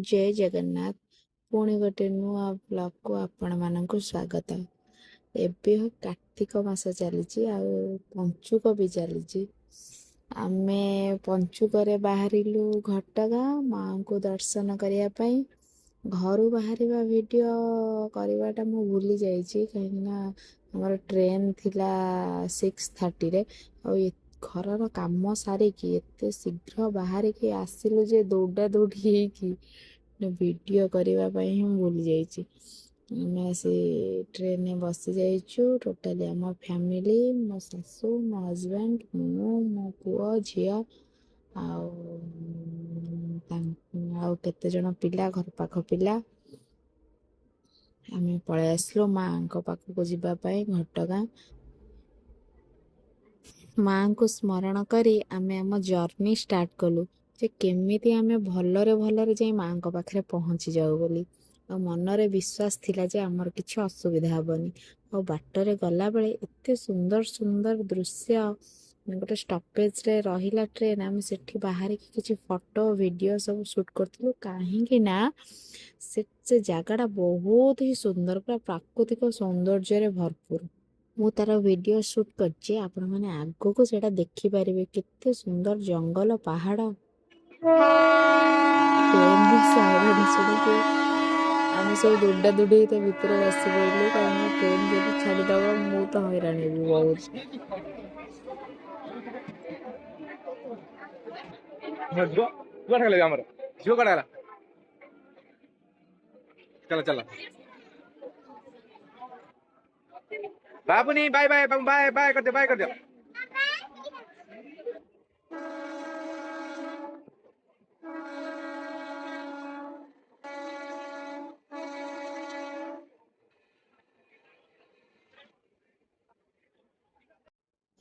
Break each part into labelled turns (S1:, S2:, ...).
S1: ଜୟ ଜଗନ୍ନାଥ। ପୁଣି ଗୋଟେ ନୂଆ ବ୍ଲଗ୍କୁ ଆପଣମାନଙ୍କୁ ସ୍ୱାଗତ। ଏବେ କାର୍ତ୍ତିକ ମାସ ଚାଲିଛି ଆଉ ପଞ୍ଚୁକ ବି ଚାଲିଛି। ଆମେ ପଞ୍ଚୁକରେ ବାହାରିଲୁ ଘଟଗାଁ ମାଆଙ୍କୁ ଦର୍ଶନ କରିବା ପାଇଁ। ଘରୁ ବାହାରିବା ଭିଡ଼ିଓ କରିବାଟା ମୁଁ ଭୁଲି ଯାଇଛି, କାହିଁକିନା ଆମର ଟ୍ରେନ୍ ଥିଲା 6:30ରେ। ଆଉ ଘରର କାମ ସାରିକି ଏତେ ଶୀଘ୍ର ବାହାରିକି ଆସିଲୁ ଯେ ଦୌଡ଼ା ଦୌଡ଼ି ହେଇକି ଭିଡ଼ିଓ କରିବା ପାଇଁ ହିଁ ମୁଁ ଭୁଲି ଯାଇଛି। ଆମେ ସେ ଟ୍ରେନରେ ବସି ଯାଇଛୁ। ଟୋଟାଲି ଆମ ଫ୍ୟାମିଲି, ମୋ ଶାଶୁ, ମୋ ହଜବେଣ୍ଡ, ମୁଁ, ମୋ ପୁଅ, ଝିଅ ଆଉ ଆଉ କେତେଜଣ ପିଲା, ଘର ପାଖ ପିଲା। ଆମେ ପଳେଇ ଆସିଲୁ ମାଆଙ୍କ ପାଖକୁ ଯିବା ପାଇଁ ଘଟଗାଁ। ମାଆଙ୍କୁ ସ୍ମରଣ କରି ଆମେ ଆମ ଜର୍ଣ୍ଣି ଷ୍ଟାର୍ଟ କଲୁ ଯେ କେମିତି ଆମେ ଭଲରେ ଭଲରେ ଯାଇ ମାଆଙ୍କ ପାଖରେ ପହଞ୍ଚି ଯାଉ ବୋଲି। ଆଉ ମନରେ ବିଶ୍ୱାସ ଥିଲା ଯେ ଆମର କିଛି ଅସୁବିଧା ହେବନି। ଆଉ ବାଟରେ ଗଲାବେଳେ ଏତେ ସୁନ୍ଦର ସୁନ୍ଦର ଦୃଶ୍ୟ, ଗୋଟେ ଷ୍ଟପେଜରେ ରହିଲା ଟ୍ରେନ୍, ଆମେ ସେଠି ବାହାରିକି କିଛି ଫଟୋ ଭିଡ଼ିଓ ସବୁ ସୁଟ୍ କରିଥିଲୁ। କାହିଁକି ନା ସେ ଜାଗାଟା ବହୁତ ହି ସୁନ୍ଦର, ପୁରା ପ୍ରାକୃତିକ ସୌନ୍ଦର୍ଯ୍ୟରେ ଭରପୁର। ମୁଁ ତାର ଭିଡ଼ିଓ ସୁଟ୍ କରିଛି, ଆପଣମାନେ ଆଗକୁ ସେଇଟା ଦେଖିପାରିବେ କେତେ ସୁନ୍ଦର ଜଙ୍ଗଲ ପାହାଡ଼। ଟ୍ରେନ୍ର ସାଇରନ୍ ଶୁଣିକି ଆମେ ସବୁ ଦୌଡ଼ା ଦୌଡ଼ି ତା ଭିତରେ ବସି ପଡ଼ିଲୁ, କାରଣ ଟ୍ରେନ୍ ଯଦି ଛାଡ଼ିଦେବ ମୁଁ ତ ହଇରାଣ ହେବି ବହୁତ।
S2: ଝିଅ କୁଆଡ଼େ ଗଲା? ଆମର ଝିଅ କୁଆଡ଼େ ଗଲା? ଚାଲ ଚାଲ ବାବୁନି, ବାଏ ବାଏ ବାବୁ, ବାଏ ବାଏ କରିଦିଅ, ବାଏ କରିଦିଅ।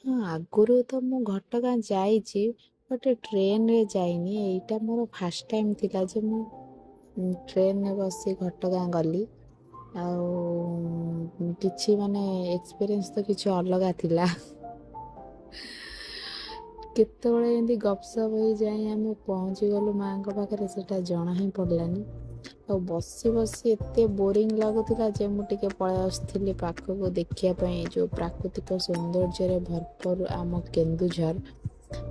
S1: ହଁ, ଆଗରୁ ତ ମୁଁ ଘଟଗାଁ ଯାଇଛି, ବଟ୍ ଟ୍ରେନ୍ରେ ଯାଇନି। ଏଇଟା ମୋର ଫାର୍ଷ୍ଟ ଟାଇମ୍ ଥିଲା ଯେ ମୁଁ ଟ୍ରେନ୍ରେ ବସି ଘଟଗାଁ ଗଲି। ଆଉ କିଛି ମାନେ ଏକ୍ସପିରିଏନ୍ସ ତ କିଛି ଅଲଗା ଥିଲା। କେତେବେଳେ ଏମିତି ଗପସପ ହେଇ ଯାଇ ଆମେ ପହଞ୍ଚିଗଲୁ ମାଆଙ୍କ ପାଖରେ ସେଇଟା ଜଣା ହିଁ ପଡ଼ିଲାନି। ଆଉ ବସି ବସି ଏତେ ବୋରିଂ ଲାଗୁଥିଲା ଯେ ମୁଁ ଟିକେ ପଳେଇ ଆସୁଥିଲି ପାଖକୁ ଦେଖିବା ପାଇଁ ଯେଉଁ ପ୍ରାକୃତିକ ସୌନ୍ଦର୍ଯ୍ୟରେ ଭରପୁର ଆମ କେନ୍ଦୁଝର।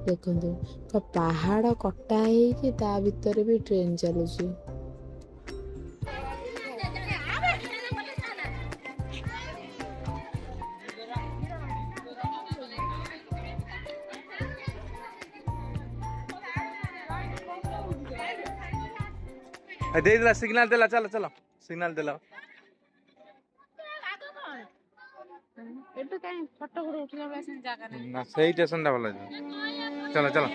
S1: ଦେଖନ୍ତୁ ତ ପାହାଡ଼ କଟା ହେଇକି ତା ଭିତରେ ବି ଟ୍ରେନ୍ ଚାଲୁଛି।
S2: ଦେଇଦେଲା, ସିଗ୍ନାଲ ଦେଲା, ଚାଲ ଚାଲ, ସିଗ୍ନାଲ ଦେଲା। ନା, ସେଇ ଷ୍ଟେସନଟା ଭଲ ଅଛି। ଚାଲ ଚାଲ।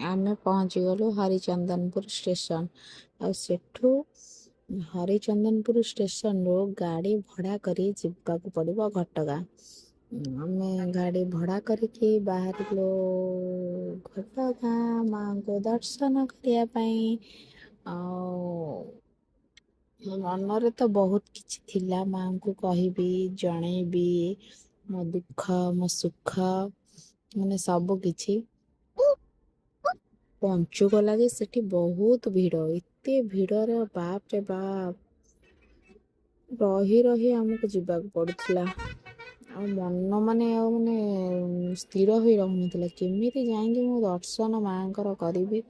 S1: ଆମେ ପହଞ୍ଚିଗଲୁ ହରିଚନ୍ଦନପୁର ଷ୍ଟେସନ। ଆଉ ସେଠୁ ହରିଚନ୍ଦନପୁର ଷ୍ଟେସନରୁ ଗାଡ଼ି ଭଡ଼ା କରି ଯିବାକୁ ପଡ଼ିବ ଘଟଗାଁ। ଆମେ ଗାଡ଼ି ଭଡ଼ା କରିକି ବାହାରିଲୁ ଘଟଗାଁ ମାଆଙ୍କୁ ଦର୍ଶନ କରିବା ପାଇଁ। ଆଉ ମନରେ ତ ବହୁତ କିଛି ଥିଲା, ମାଆଙ୍କୁ କହିବି, ଜଣେଇବି ମୋ ଦୁଃଖ, ମୋ ସୁଖ, ମାନେ ସବୁ କିଛି। ପଞ୍ଚୁକ ଲାଗି ସେଠି ବହୁତ ଭିଡ଼, ଏତେ ଭିଡ଼ରେ ବାପରେ ବାପ, ରହି ରହି ଆମକୁ ଯିବାକୁ ପଡ଼ୁଥିଲା। ଆଉ ମନ ମାନେ ଆଉ ମାନେ ସ୍ଥିର ହୋଇ ରହୁନଥିଲା, କେମିତି ଯାଇକି ମୁଁ ଦର୍ଶନ ମାଆଙ୍କର କରିବି।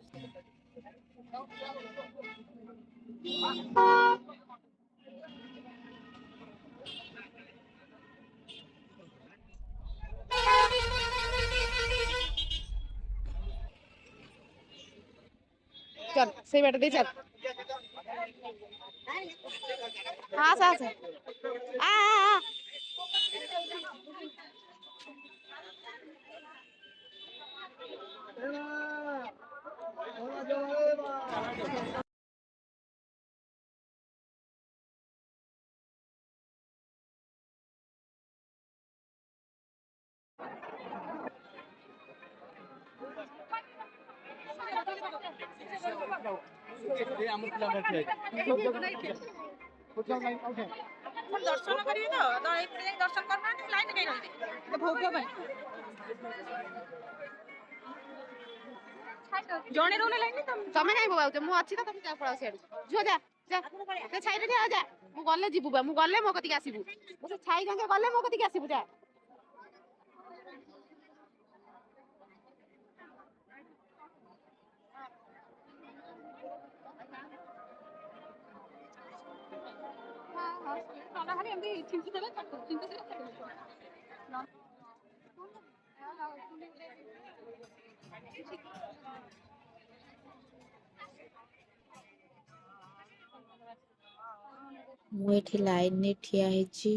S3: চল সেই বাটা দিয়ে চল। আস আস আ আ। ଦର୍ଶନ କରିବେ ତ ତ ଏଇପଟେ ଯାଇକି ଦର୍ଶନ କରୁନାହାନ୍ତି, ଲାଇନ କାଇଁ ରହିବେ? ଭୋଗ ପାଇଁ ଜଣେ ରହୁନ ଲାଇନ। ତମେ କାଇଁ ବୋବାଉଛ? ମୁଁ ଅଛି ତ, ତମେ ଯା, ପଳାଅ ସିଆଡୁ। ଝିଅ ଯା, ଯା, ସେ ଛାଇରେ ଠିଆ ଯା। ମୁଁ ଗଲେ ଯିବୁ ବା, ମୁଁ ଗଲେ ମୋ କତିକି ଆସିବୁ। ମୁଁ ସେ ଛାଇ ଯାକେ ଗଲେ ମୋ କତିକି ଆସିବୁ, ଯା।
S1: ମୁଁ ଏଠି ଲାଇନରେ ଠିଆ ହେଇଛି,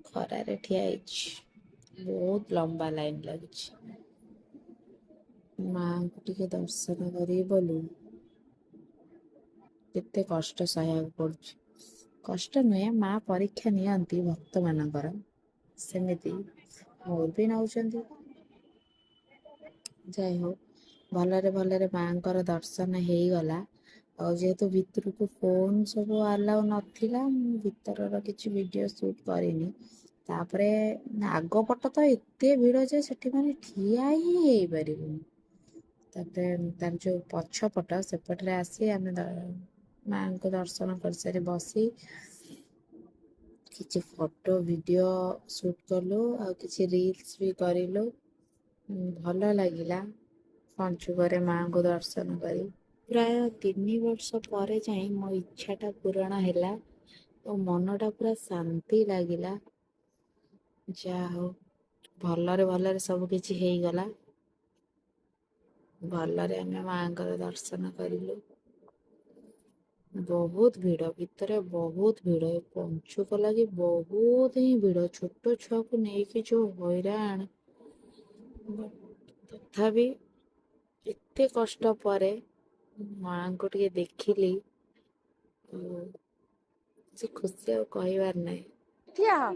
S1: ଖରାରେ ଠିଆ ହେଇଛି। ବହୁତ ଲମ୍ବା ଲାଇନ ଲାଗୁଛି। ମାଙ୍କୁ ଟିକେ ଦର୍ଶନ କରିବି ବୋଲି କେତେ କଷ୍ଟ ସହିବାକୁ ପଡୁଛି। କଷ୍ଟ ନୁହେଁ, ମା ପରୀକ୍ଷା ନିଅନ୍ତି ଭକ୍ତମାନଙ୍କର, ସେମିତି ମୋର ବି ନଉଛନ୍ତି। ଯାଇ ହଉ, ଭଲରେ ଭଲରେ ମାଙ୍କର ଦର୍ଶନ ହେଇଗଲା। ଆଉ ଯେହେତୁ ଭିତରକୁ ଫୋନ୍ ସବୁ ଆଲାଉ ନଥିଲା, ମୁଁ ଭିତରର କିଛି ଭିଡ଼ିଓ ସୁଟ୍ କରିନି। ତାପରେ ଆଗ ପଟ ତ ଏତେ ଭିଡ଼ ଯେ ସେଠି ମାନେ ଠିଆ ହିଁ ହେଇପାରିବୁନି। ତାପରେ ତାର ଯୋଉ ପଛ ପଟ, ସେପଟରେ ଆସି ଆମେ ମାଙ୍କୁ ଦର୍ଶନ କରିସାରି ବସି କିଛି ଫଟୋ ଭିଡ଼ିଓ ସୁଟ୍ କଲୁ ଆଉ କିଛି ରିଲ୍ସ ବି କରିଲୁ। ଭଲ ଲାଗିଲା ପଞ୍ଚୁକରେ ମାଙ୍କୁ ଦର୍ଶନ କରି। ପ୍ରାୟ 3 ବର୍ଷ ପରେ ଯାଇ ମୋ ଇଚ୍ଛାଟା ପୂରଣ ହେଲା ଓ ମନଟା ପୁରା ଶାନ୍ତି ଲାଗିଲା। ଯାହା ହଉ, ଭଲରେ ଭଲରେ ସବୁ କିଛି ହେଇଗଲା। ଭଲରେ ଆମେ ମାଙ୍କର ଦର୍ଶନ କରିଲୁ। ବହୁତ ଭିଡ଼ ଭିତରେ, ବହୁତ ଭିଡ଼। ଏ ପଞ୍ଚୁକ ଲାଗି ବହୁତ ହିଁ ଭିଡ଼। ଛୋଟ ଛୁଆକୁ ନେଇକି ଯୋଉ ହଇରାଣ! ତଥାପି ଏତେ କଷ୍ଟ ପରେ ମାଙ୍କୁ ଟିକେ ଦେଖିଲି, ଆଉ ସେ ଖୁସି ଆଉ କହିବାର ନାହିଁ।
S3: ଠିଆ ହ।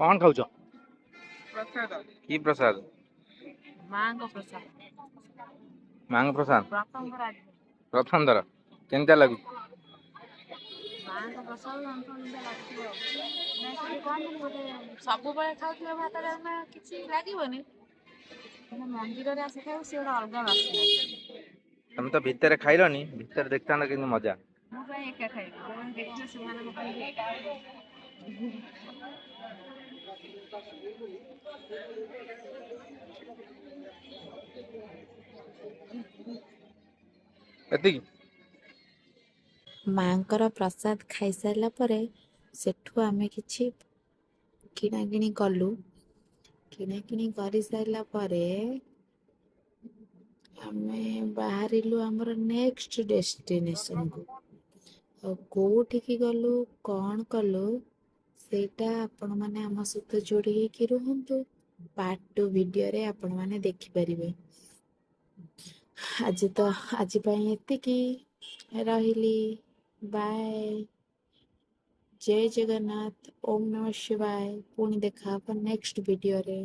S2: କଣ ଖାଉଛ? କି ପ୍ରସାଦ?
S3: ମାଙ୍କ ପ୍ରସାଦ।
S2: ମାଙ୍କ ପ୍ରସାଦ।
S3: ପ୍ରଥମ ଥର ଆଜି।
S2: ପ୍ରଥମ ଥର। କେମିତିଆ ଲାଗୁଛି?
S3: ମାଙ୍କ ପ୍ରସାଦ ଜାଣିଥିବ ଲାଗୁଥିବ। ନାଇଁ, ସେଠି କହନ୍ତିନି ଗୋଟେ, ସବୁବେଳେ ଖାଉଥିବା ଭାତ ଡାଲମା କିଛି ଲାଗିବନି, କିନ୍ତୁ ମନ୍ଦିରରେ ଆସି ଖାଇବ, ସେ ଗୋଟେ ଅଲଗା ବାସ୍ନା।
S2: ତମେ ତ ଭିତରେ ଖାଇଲନି, ଭିତରେ ଦେଖିଥାନ୍ତ କେମିତି ମଜା।
S3: ମୁଁ ପାଇଁ ଏକା ଖାଇବି? ଯୋଉମାନେ ଦେଖିବେ ସେମାନଙ୍କ ପାଇଁ।
S2: ଏତିକି।
S1: ମାଙ୍କର ପ୍ରସାଦ ଖାଇସାରିଲା ପରେ ସେଠୁ ଆମେ କିଛି କିଣାକିଣି କଲୁ। କିଣାକିଣି କରିସାରିଲା ପରେ ଆମେ ବାହାରିଲୁ ଆମର ନେକ୍ସଟ ଡେଷ୍ଟିନେସନକୁ। ଆଉ କୋଉଠିକି ଗଲୁ, କ'ଣ କଲୁ, ସେଇଟା ଆପଣମାନେ ଆମ ସହିତ ଯୋଡ଼ି ହେଇକି ରୁହନ୍ତୁ। ପାର୍ଟ 2 ଭିଡ଼ିଓରେ ଆପଣମାନେ ଦେଖିପାରିବେ। ଆଜି ତ ଆଜି ପାଇଁ ଏତିକି, ରହିଲି, ବାଏ। ଜୟ ଜଗନ୍ନାଥ, ଓମ୍ ନମଃ ଶିବାୟ। ପୁଣି ଦେଖା ହବ ନେକ୍ସଟ ଭିଡ଼ିଓରେ।